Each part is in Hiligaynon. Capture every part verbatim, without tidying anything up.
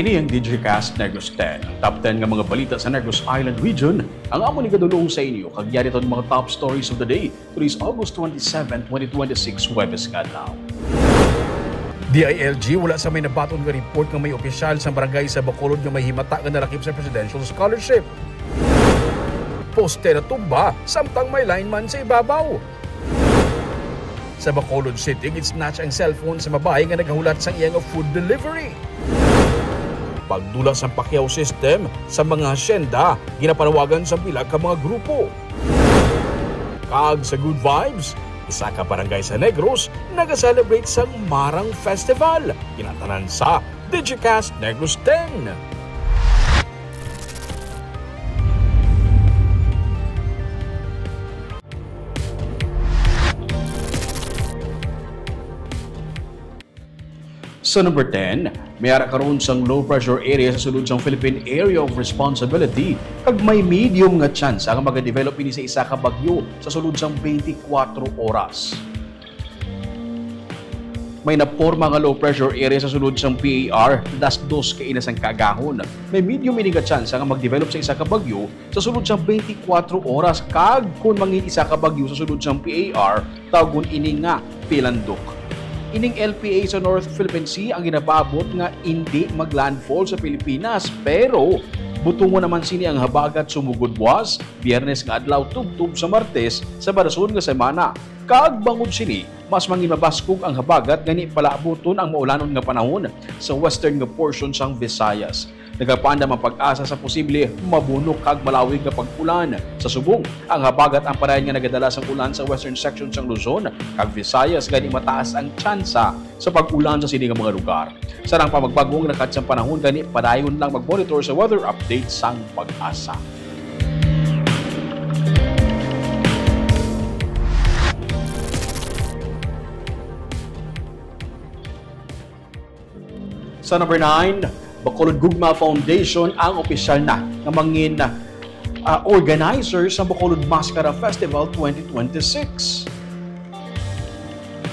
Ini ang Digicast Negros ten, ang top ten nga mga balita sa Negros Island Region, ang amon igadulong sa inyo, kag yari ang mga top stories of the day. Today is August twenty-seven, twenty twenty-six, Huwebes nga adlaw. D I L G, wala sa may nabaton nga report nga may opisyal sa barangay sa Bacolod nga may himata nga nalakip sa presidential scholarship. Poste natumba, samtang may lineman sa ibabaw. Sa Bacolod City, gin-snatch ang cellphone sa babayi nga nagahulat sang iya nga food delivery. Pagdula sang pakyaw system sa mga hacienda, ginapanawagan sang pila ka mga grupo. Kag sa Good Vibes, isa ka barangay sa Negros nag-celebrate sang Marang Festival. Kinatanan sa Digicast Negros ten. Sa number ten, may ara karon sang low pressure area sa sulod sang Philippine Area of Responsibility, kag may medium nga tsansa nga magadevelop ini sa isa ka bagyo sa sulod sang twenty-four oras. May naporma nga low pressure area sa sulod sang P A R, alas dos kaina sang kaagahon. May medium ini nga tsansa nga magdevelop sa isa ka bagyo sa sulod sang twenty-four oras, kag kon mangin isa ka bagyo sa sulod sang P A R, tawgon ini nga pilandok. Ining L P A sa North Philippine Sea ang ginapaabot nga indi maglandfall sa Pilipinas, pero butongon naman sini ang habagat sumugod buwas, Biyernes nga adlaw tubtob sa Martes sa barason nga semana. Kag bangod sini, mas mangin mabaskog ang habagat, gani palaabuton ang maulanon nga panahon sa western nga portion sang Visayas. Nagapaandam ang PAGASA sa posible mabunok kag malawig nga pag-ulan. Sa subong, ang habagat ang parayan nga nagadala sang ulan sa western section sang Luzon kag Visayas, gani mataas ang tsansa sa pag-ulan sa sini nga mga lugar. Sarang pa, magbag-o ang lakat sang panahon, gani padayon lang mag-monitor sa weather update sang PAGASA. Sa number nine, Bacolod Gugma Foundation ang opisyal na nga mangin, ah, organizer sa Bacolod Mascara Festival twenty twenty-six.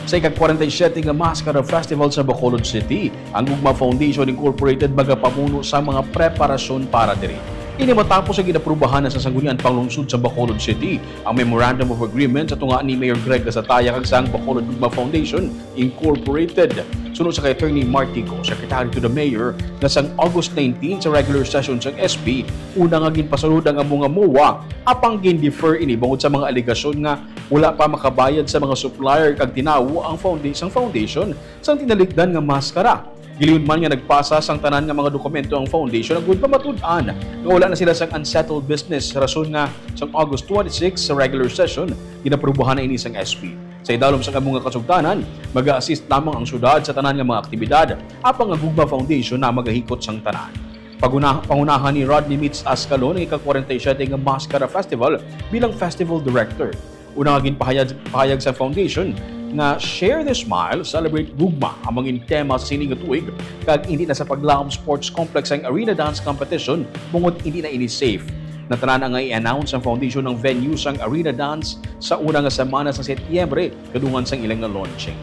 Sa ika-kwarenta y siyete nga Mascara Festival sa Bacolod City, ang Gugma Foundation Incorporated magapamuno sa mga preparasyon para diri. Ini matapos ang ginaprubahan na sa Sangguniang Panglungsod sa Bacolod City ang Memorandum of Agreement sa tunga ni Mayor Greg Gasataya kag sang Bacolod Gugma Foundation Incorporated. Suno sa kay Attorney Marty Go, Secretary to the Mayor, nga sang August nineteen sa regular session sang S P, una nga ginpasulod ang amo nga MOA, apang gin-defer ini bangod sa mga alegasyon nga wala pa makabayad sa mga supplier kag tinawo ang founda-, sang foundation sang tinalikdan nga maskara. Gilingon man nga nagpasa sang tanan nga mga dokumento ang foundation agud mamatud-an nga wala na sila sang unsettled business, rason nga sang August twenty-six sa regular session, ginaprubahan na ini sang S P. Sa idalom sang amo nga kasugtanan, maga-assist lamang ang syudad sa tanan nga mga aktibidad, apang ang Gugma Foundation na magahikot sang tanan. Paguna-, pangunahan ni Rodney Mitz Ascalon ang ika-kwarenta y siyete nga Mascara Festival bilang Festival Director. Una nga ginpahayag, pahayag sa foundation nga Share the Smile, Celebrate Gugma ang mangin tema sa sini nga tuig, kag indi na sa Paglaom Sports Complex ang Arena Dance Competition, bangod indi na ini safe. Natanan nga i-announce ang foundation ang venue sang Arena Dance sa una nga semana sa Setyembre, kadungan sang ila nga launching.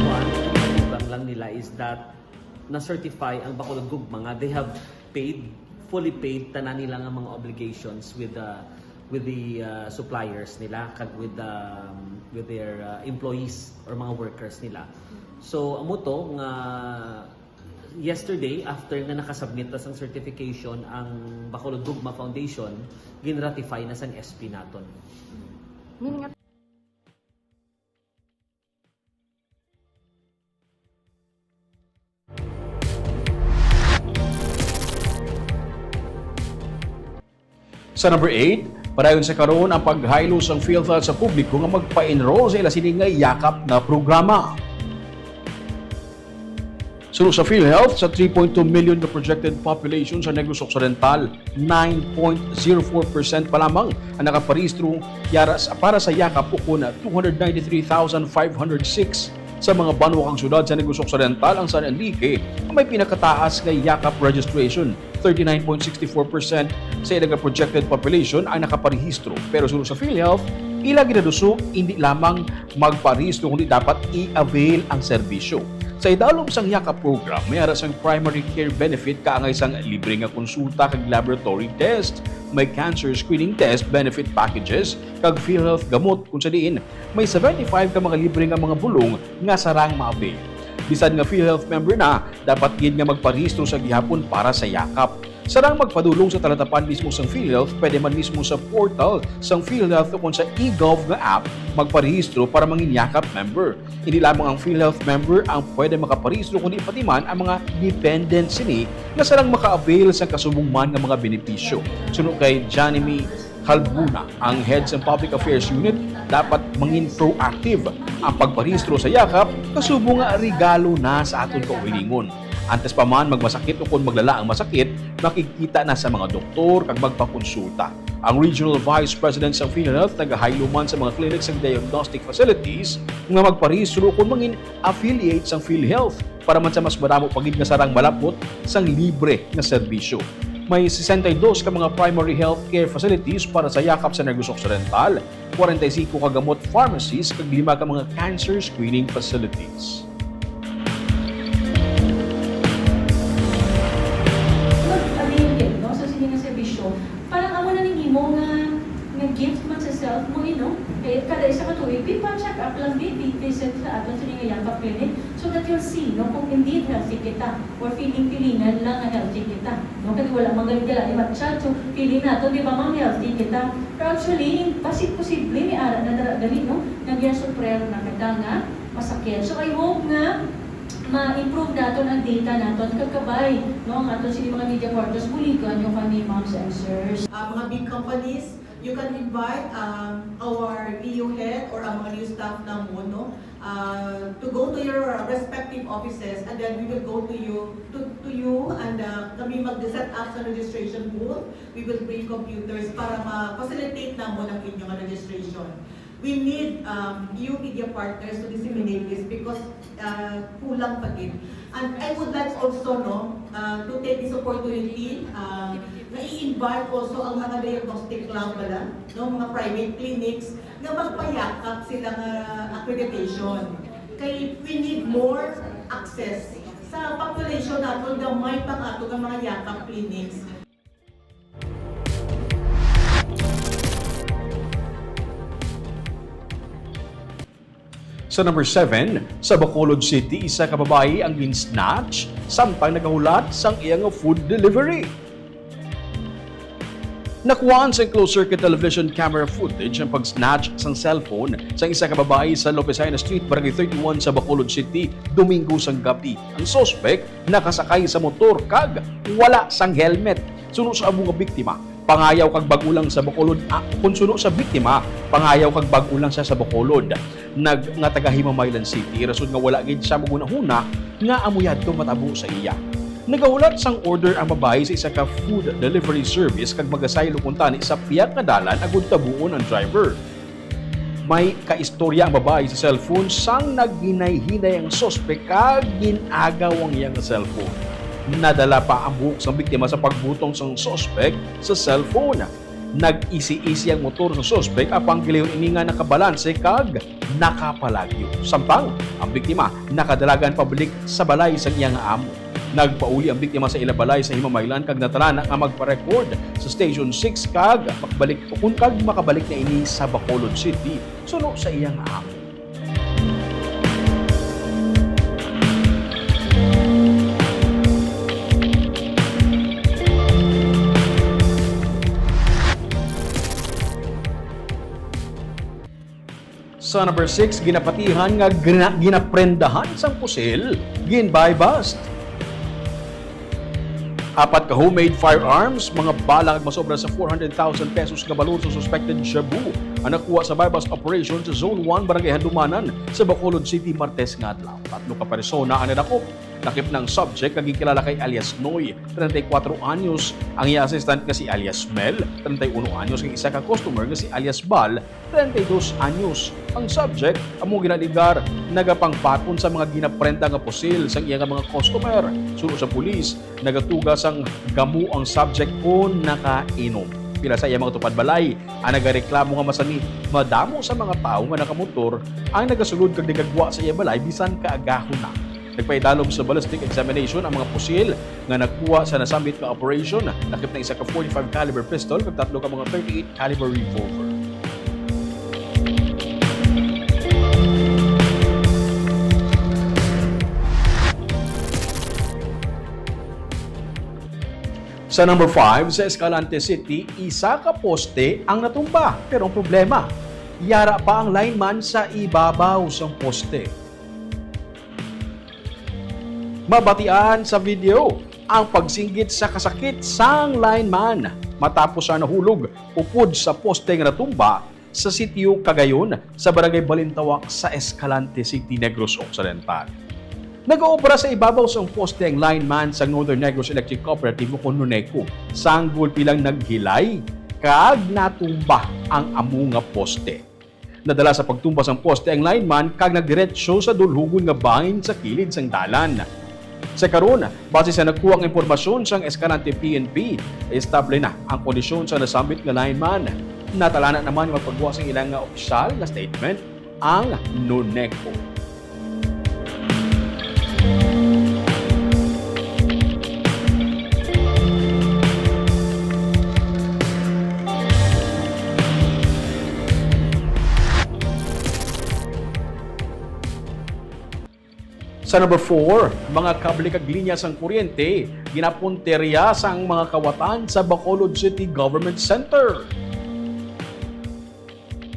Kuan, ang kulang lang nila is that na-certify ang Bacolod Gugma nga they have paid, fully paid, tanan nila nga mga obligations with the, with the, uh, suppliers nila, kag with the, um, with their, uh, employees or mga workers nila. So, amo to nga yesterday, after nga nakasubmit na sang certification ang Bacolod Gugma Foundation, ginratify na sang S P naton. Meaning, Sa number eight, padayon sa karon ang paghaylo sang PhilHealth sa publiko nga magpa-enroll sa ila sini nga yakap nga programa. Suno sa PhilHealth, sa three point two million nga projected population sa Negros Occidental, nine point zero four percent pa lamang ang nakaparehistro yara sa, para sa yakap, ukon two hundred ninety-three thousand five hundred six. Sa mga banwa kag syudad sa Negros Occidental ang San Enrique ang may pinakataas nga yakap registration, thirty-nine point six four percent sa ila nga projected population ang nakaparehistro. Pero suno sa PhilHealth, ila ginaduso indi lamang magparehistro kundi dapat i-avail ang serbisyo. Sa idalom sang Yakap program, may ara sang primary care benefit kaangay sang libre nga konsulta kag laboratory test, may cancer screening test benefit packages, kag PhilHealth gamot, kung sa diin may seventy-five ka mga libre nga mga bulong nga sarang ma-avail. Bisan nga PhilHealth member na, dapat gid nga magparehistro sa gihapon para sa Yakap. Sarang magpadulong sa talatapan mismo sang PhilHealth, pwede man mismo sa portal sang PhilHealth ukon sa eGov nga app magparehistro para mangin Yakap member. Hindi lamang ang PhilHealth member ang pwede makaparehistro, kundi pati man ang mga dependents sini nga sarang maka-avail sa kasubong man nga mga benepisyo. Suno kay Janemy Halbuna, ang head sa Public Affairs Unit, dapat mangin proactive ang pagparehistro sa Yakap, kasubong nga regalo na sa aton kaugalingon. Antes pa man magmasakit o kon maglala ang masakit, makigkita na sa mga doktor kag magpakonsulta. Ang Regional Vice President sa PhilHealth nagahaylo man sa mga clinics ug diagnostic facilities nga magparehistro kon mangin affiliate sang PhilHealth para man sa mas madamo pa gid nga sarang malapot sang libre nga serbisyo. May sesenta y dos ka mga primary health care facilities para sa Yakap sa Negros Occidental, kwarenta y singko ka gamot pharmacies, kag lima ka mga cancer screening facilities. Mag-avail gid, no, sa sini nga serbisyo. Parang amo na ning imo nga, nga gift man sa self mo, eh, no? Kay kada isa ka tuig, bi, pa-check up lang, bi, bi, visit sa aton sini nga Yakap Clinic so that you'll see, no, kung indeed healthy kita or feeling-feelingan lang nga healthy kita, no? Kay wala man gani, gani mag-chat, so feeling naton, di ba, ma'am, healthy kita. Pero actually, basi posible may ara na dara gali, no, nga ginasufrer na kita nga masakit. So I hope nga ma-improve naton ang data naton kag kabay, no, ang aton sini mga media partners, buligan nyo kami, moms and sirs. Uh, mga big companies, you can invite um, our E U head or ang mga new staff namon, no, uh, to go to your respective offices, and then we will go to you to, to you and uh, kami mag-set up sa registration booth. We will bring computers para ma-facilitate namon ang inyong registration. We need um, you media partners to disseminate this because uh, kulang pa gid. And I would like also, no, uh, to take this opportunity, uh, na i-invite also ang mga diagnostic lab bala, no, mga private clinics nga magpayakap sila nga accreditation. Kay we need more access sa population naton, gamay pa nga ato nga mga Yakap clinics. Sa number seven, sa Bacolod City, isa ka babayi ang gin-snatch samtang nagahulat sang iya nga food delivery. Nakuhaan sa closed-circuit television camera footage ang pag-snatch sang cellphone sang isa ka babayi sa Lopez Jaena Street, Barangay thirty-one sa Bacolod City, Domingo sang gabi. Ang suspek nakasakay sa motor kag wala sang helmet. Suno sa amo nga biktima, pangayaw kag bag-o lang sa Bacolod, ah, kun suno sa biktima, pangayaw kag bag-o lang siya sa Bacolod, nag, nga taga Himamaylan City, rason nga wala gid siya maghunahuna nga amo yadto matabo sa iya. Nagahulat sang order ang babayi sa isa ka food delivery service kag magasaylo kuntani sa pihak nga dalan agud tabuon ang driver. May kaistorya ang babayi sa cellphone sang naghinay-hinay ang suspek kag gin-agaw ang iya nga cellphone. Nadala pa ang buhok sang biktima sa pagbutong sang suspek sa cellphone. Nag-isi-isi ang motor sang suspek apang gilayon ini nga nakabalanse kag nakapalagyo. Samtang ang biktima nakadalagan pabalik sa balay sang iya nga amo. Nagpauli ang biktima sa ila balay sa Himamaylan kag natalana nga magpa-record sa Station six kag makabalik, ukon kag makabalik na ini sa Bacolod City suno sa iya nga amo. Sa number six, ginapatihan nga gina- ginaprendahan sang pusil, gin-buy bust. Apat ka homemade firearms, mga bala kag masobra sa four hundred thousand pesos nga balor sa suspected shabu ang nakuha sa buy-bust operation sa Zone one, Barangay Handumanan sa Bacolod City, Martes nga adlaw. Tatlo ka persona ang nadakop. Lakip na ang subject nga ginkilala kay alias Noy, treinta y cuatro anyos, ang iya assistant nga si alias Mel, treinta y uno anyos, kag isa ka customer nga si alias Bal, treinta y dos anyos. Ang subject amo ginaligar nagapangbaton sa mga ginaprenda nga pusil sang iya nga mga customer. Suno sa pulis, nagatuga sang gamo ang subject kon nakainom. Pila sa iya mga tupad balay ang nagareklamo nga masani madamo sa mga tawo nga nakamotor ang nagasulod kag nagagwa sa iya balay bisan kaagahon na. Nagpaidalom sa ballistic examination ang mga pusil nga nakuha sa nasambit nga operation, lakip na isa ka forty-five caliber pistol kag tatlo ka mga thirty-eight caliber revolver. Sa number five, sa Escalante City, isa ka poste ang natumba. Pero ang problema, yara pa ang lineman sa ibabaw sang poste. Mabatian sa video ang pagsinggit sa kasakit sang lineman matapos siya nahulog upod sa poste nga natumba sa sitio Cagayon, sa Barangay Balintawak, sa Escalante City, Negros Occidental. Nag-oobra sa ibabaw sang poste ang lineman sa Northern Negros Electric Cooperative o kon NONECO. Sang gulpi lang naghilay kag natumba ang amo nga poste. Nadala sa pagtumba sang poste ang lineman kag nagdiretso sa dulhogon nga bahin sa kilid sang dalan. Sa karon, base sa nakuha nga impormasyon sang Escalante P N P, estable na ang kondisyon sa nasambit nga lineman. Natalana naman nga magpagawa sang ila nga opisyal nga statement ang NONECO. Sa number four, mga kable kag linya sang kuryente ginapunterya sang mga kawatan sa Bacolod City Government Center.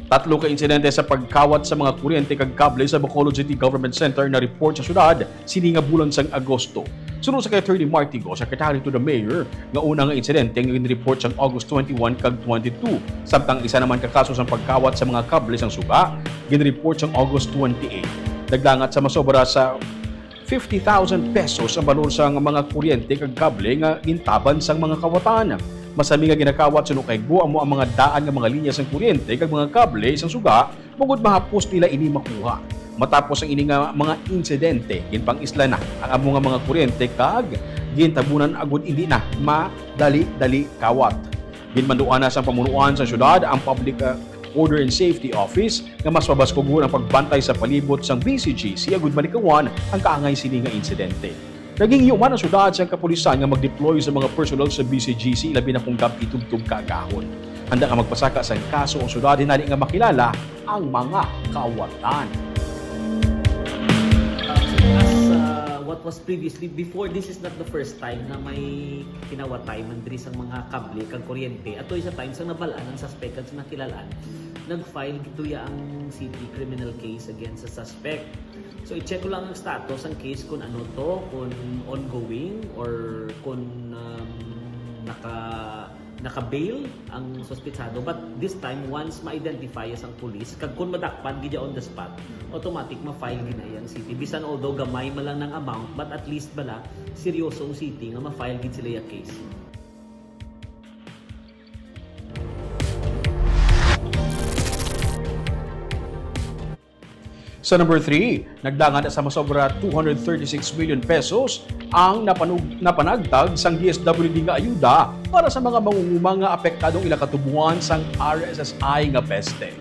Tatlo ka insidente sa pagkawat sa mga kuryente kag kable sa Bacolod City Government Center na report sa syudad sini nga bulan sang Agosto. Suno sa kay Attorney Martigo, Secretary to the Mayor, nga una nga insidente nga ginreport sang August twenty-one kag twenty-two, samtang isa naman ka kaso sang pagkawat sa mga kable sang suga ginreport sang August twenty-eight. Nagdangat sa masobra sa fifty thousand pesos ang balor sang mga kuryente kag kable nga gintaban sang mga kawatan. Masami nga ginakawat suno kay Guo amo ang mga daan nga mga linya sang kuryente kag mga kable sang suga, bangod mahapos nila ini makuha. Matapos ang ini nga mga insidente, ginpang-isla na ang amo nga mga kuryente kag gintabunan agud indi na madali-dali kawat. Ginmanduan na sang pamunuan sa syudad ang Public, uh, Order and Safety Office nga mas mabaskugon ang pagbantay sa palibot sang B C G C agud malikawan ang kaangay sini nga insidente. Naghingyo man ang syudad sang kapulisan nga mag-deploy sa mga personnel sa B C G C, labi na kung gab-i tubtob kaagahon. Handa nga magpasaka sang kaso ang syudad hinali nga makilala ang mga kawatan. As, uh, what was previously, before, this is not the first time na may kinawatay man diri sang mga kable kag kuryente. Ato sa time sang nabal-an ang suspect kag sa nakilalaan, nag-file gid tuya ang city criminal case against sa suspect. So, i-check ko lang ang status sang case kung ano to, kung ongoing or kung, um, naka, naka-bail ang suspetsado. But this time, once ma-identify sang police, kag kung madakpan gid on the spot, automatic ma-file gid na iya ang city. Bisan although gamay man lang ang amount, but at least bala, seryoso ang city nga ma-file gid sila iya case. Sa number three, nagdangat sa masobra two hundred thirty-six million pesos ang napanug-, napanagtag sang D S W D nga ayuda para sa mga mangunguma nga apektadong ila katubuan sang R S S I nga peste.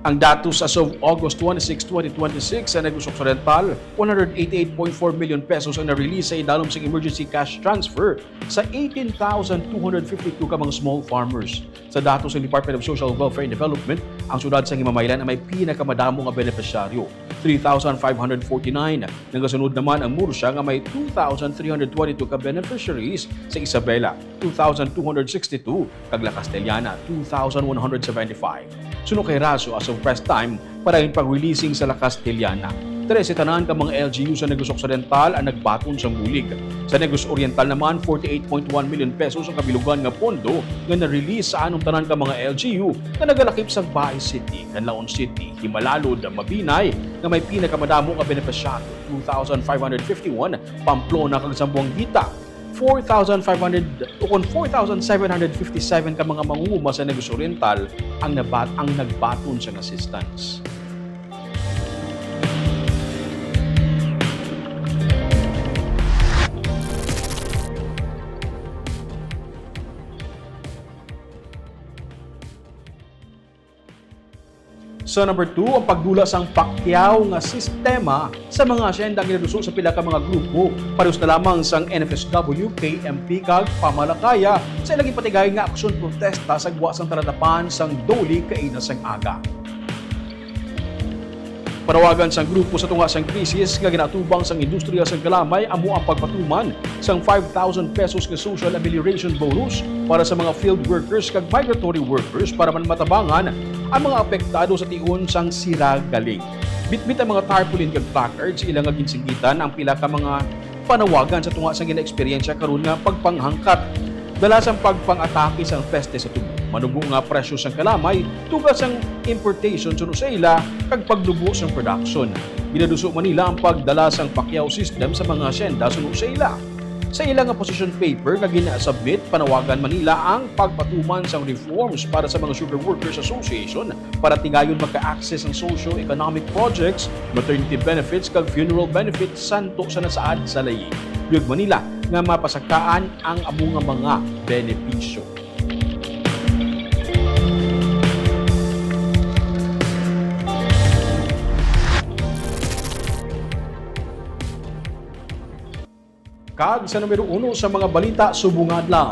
Ang datos as of August twenty-six, twenty twenty-six, sa Negros Occidental, one hundred eighty-eight point four million pesos ang na-release sa idalom sang emergency cash transfer sa eighteen thousand two hundred fifty-two ka mga small farmers. Sa datos sang Department of Social Welfare and Development, ang siyudad sang Himamaylan ang may pinakamadamo nga benepisyaryo, three thousand five hundred forty-nine. Nagasunod naman ang Murcia nga may two thousand three hundred twenty-two ka beneficiaries, sa Isabela, two thousand two hundred sixty-two, kag La Castellana, two thousand one hundred seventy-five. Suno kay Raso, as of press time, para ang pag-releasing sa La Castellana, trese tanan ka mga L G U sa Negros Occidental ang nagbaton sang bulig. Sa Negros Oriental naman, forty-eight point one million pesos ang kabilugan nga pondo nga na-release sa anom tanan ka mga L G U nga nagalakip sa Baez City, Canlaon City, Himalalud, Mabinay, nga may pinakamadamo nga benepisyaryo, two thousand five hundred fifty-one, Pamplona kag Zamboanguita, four thousand five hundred, o kon four thousand seven hundred fifty-seven ka mga mangunguma sa Negros Oriental ang nabat-, ang nagbaton sang assistance. Sa number two, ang pagdula sang pakyaw nga sistema sa mga asyenda ang ginaduso sa pila ka mga grupo, parehas na lamang sang N F S W, K M P, kag pamalakaya sa ilang ipatigayon nga aksyon protesta sa gwa sang taladapan sang Doli kaina sang aga. Panawagan sang grupo sa tunga sang krisis nga ginaatubang sang industriya sang kalamay amo ang pagpatuman sang five thousand pesos nga social amelioration bonus para sa mga field workers kag migratory workers para man matabangan ang mga apektado sa tion sang sira galing. Bitbit ang mga tarpaulin kag placard sa ila nga ginsinggitan ang pila ka mga panawagan sa tunga sang ginaeksperyensya karon nga pagpanghangkat. Dala sang pagpang-atake sang peste sa tubo, manubo nga presyo sang kalamay, tuga sang importation suno sa ila, kag pagnubo sang production. Ginaduso man nila ang pagdala sang pakyaw system sa mga asyenda suno sa ila. Sa ila nga position paper nga gina-submit, panawagan man nila ang pagpatuman sang reforms para sa mga Sugar Workers Association para tigayon maka-access ang socio-economic projects, maternity benefits, kag funeral benefits santo sa nasaad sa layi. Luyag man nila nga mapasakaan ang amo nga mga benepisyo. Kag sa numero uno sa mga balita subong nga adlaw,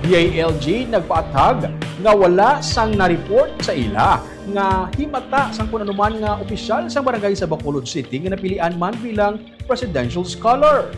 D I L G nagpaathag nga wala sang na-report sa ila nga himata sang kun anuman nga opisyal sang barangay sa Bacolod City nga napilian man bilang presidential scholar.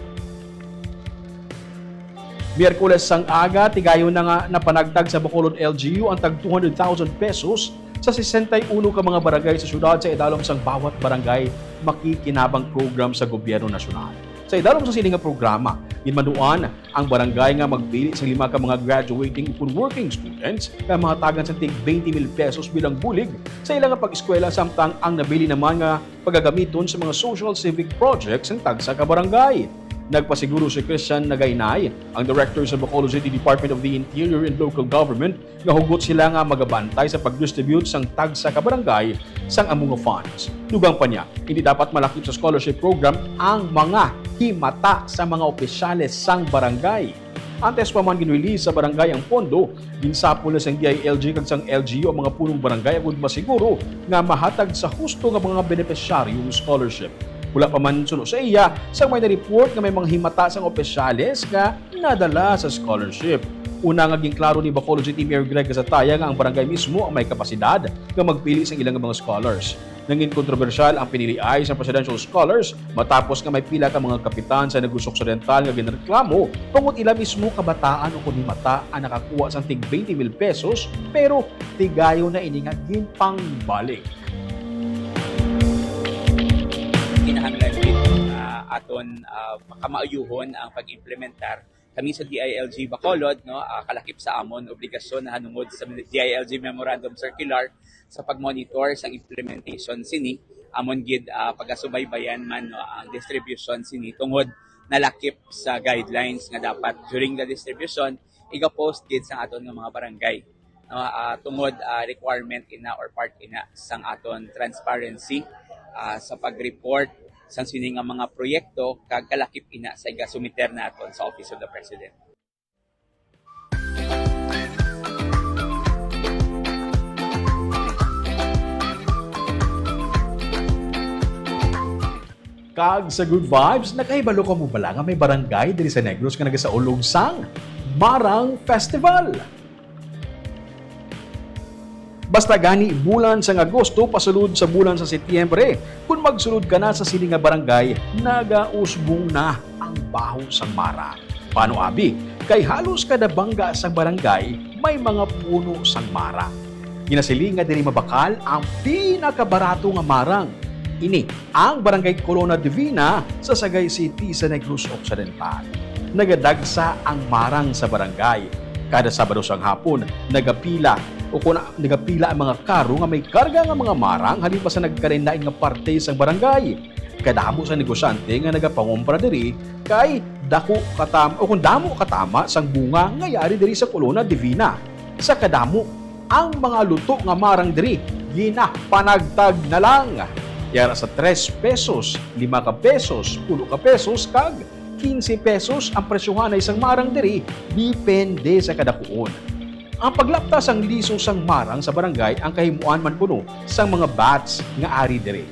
Miyerkules sang aga, tigayon na nga napanagtag sa Bacolod L G U ang tag two hundred thousand pesos sa sesenta y uno ka mga barangay sa syudad sa idalom sang Bawat Barangay Makikinabang program sa gobyerno nasyonal. Sa idalom sa sini nga programa, ginmanuan ang barangay nga magpili sa lima ka mga graduating ukon working students nga mahatagan sa tig twenty mil pesos bilang bulig sa ila nga pag-eskwela, samtang ang nabili naman nga pagagamiton sa mga social civic projects sang tagsa ka barangay. Nagpasiguro si Christian Nagaynay, ang director sa Bacolod City Department of the Interior and Local Government, nga hugot sila nga magabantay sa pag-distribute sang tagsa ka barangay sang amo nga funds. Dugang pa niya, hindi dapat malakip sa scholarship program ang mga himata sa mga opisyales sang barangay. Antes pa man gin-release sa barangay ang pondo, ginsapol na sang D I L G kag sang L G U ang mga punong barangay agud masiguro nga mahatag sa husto nga mga benepisyaryo ang scholarship. Wala pa man suno sa iya sang may na-report nga may mga himata sang opisyales nga nadala sa scholarship. Una nga ginklaro ni Bacolod City Mayor Greg Gasataya nga ang barangay mismo ang may kapasidad nga magpili sang ilang mga scholars. Nangin kontrobersyal ang piniliay sang presidential scholars matapos nga may pila ka mga kapitan sa Negros Occidental nga ginreklamo tungod ila mismo kabataan ukon himata ang nakakuha sang tig twenty mil pesos, pero tigayon na ini nga ginpangbalik. Kinahanglan gid, ah, aton, ah, pakamaayuhon ang pag-implementar. Kami sa D I L G Bacolod, no, ah, kalakip sa amon obligasyon nahanungod sa D I L G Memorandum Circular sa pag-monitor sa implementation sini. Amon gid, ah, pagasubaybayan man, no, ang distribution sini tungod nalakip sa guidelines nga dapat during the distribution iga-post gid sa aton nga mga barangay, no, ah, tungod, ah, requirement ina or part ina sang aton transparency, ah, sa pag-report sang sini nga mga proyekto kag kalakip ina sa igasumiter naton sa Office of the President. Kag sa Good Vibes, nakahibalo ka mo bala nga may barangay diri sa Negros nga nagasaulog sang Marang Festival? Basta gani, bulan sang Agosto pasulod sa bulan sa Setyembre, kon magsulod ka na sa sini nga barangay, nagausbong na ang baho sang marang. Paano abi? Kay halos kada bangga sang barangay may mga puno sang marang. Ginasiling nga diri mabakal ang pinakabarato nga marang. Ini ang Barangay Corona Divina sa Sagay City sa Negros Occidental. Nagadagsa ang marang sa barangay. Kada Sabado sang hapon, nagapila o kon nagapila ang mga karo nga may karga nga mga marang halin pa sa nagkalain-lain nga parte sang barangay. Kadamo sang negosyante nga nagapangumpra diri kay dako katam-, o kon damo katama sang bunga nga yari diri sa Corona Divina. Sa kadamo, ang mga luto nga marang diri ginapanagtag na lang. Yara sa tres pesos, lima ka pesos, pulo ka pesos, kag quince pesos ang presyohan na isang marang diri, depende sa kadakuon. Ang paglapta sang liso sang marang sa barangay ang kahimuan man kuno sang mga bats nga ari diri.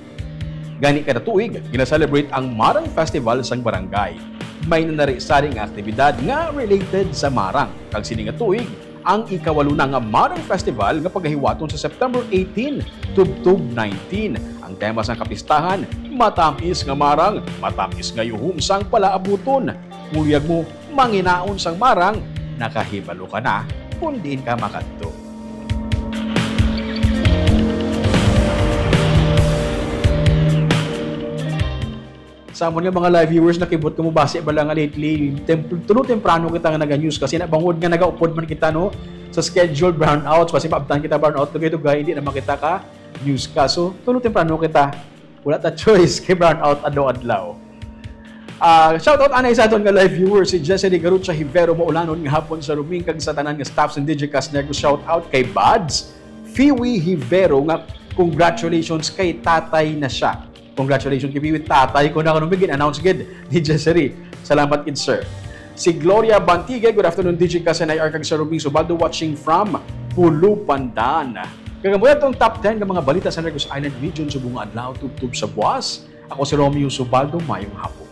Gani kada tuig, gina-celebrate ang Marang Festival sang barangay. May nanari-sari nga aktibidad nga related sa marang, kag sini nga tuig, ang ikawalo na nga Marang Festival nga pagahiwaton sa September eighteen tubtob nineteen. Ang tema sang kapistahan, matamis nga marang, matamis nga yuhom sang palaabuton. Kung luyag mo manginaon sang marang, nakahibalo ka na kung diin ka makadto. Sa amon nga mga live viewers, nakibot ko mo basi bala nga lately, tem-, tulo temprano kita nga naga-news kasi nabangod nga nagaupod man kita, no, sa scheduled brownouts, basi maabtan kita brownout, dugay-dugay, hindi naman kita ka newscast. So, tulo temprano kita. Wala ta choice kay brownout adlaw-adlaw. Ah, shout out anay sa aton nga live viewer, si Jesse de Garucha Hivero, maulanon nga hapon sa Ruming kag sa tanan nga staff sa Digicast Negros. Shout out kay Bads Fiwi Hivero nga congratulations kay tatay na siya. Congratulations kay Fiwi, tatay ko na kuno, gin-announce gid ni Jesse. Salamat gid, sir. Si Gloria Bantigue, good afternoon, Digicast and I R kag sa Ruming Subaldo, watching from Pulupandan. Kag amo na tong top ten nga mga balita sa Negros Island Region subong nga adlaw, tubtob sa buwas. Ako si Romeo Subaldo, mayong hapon.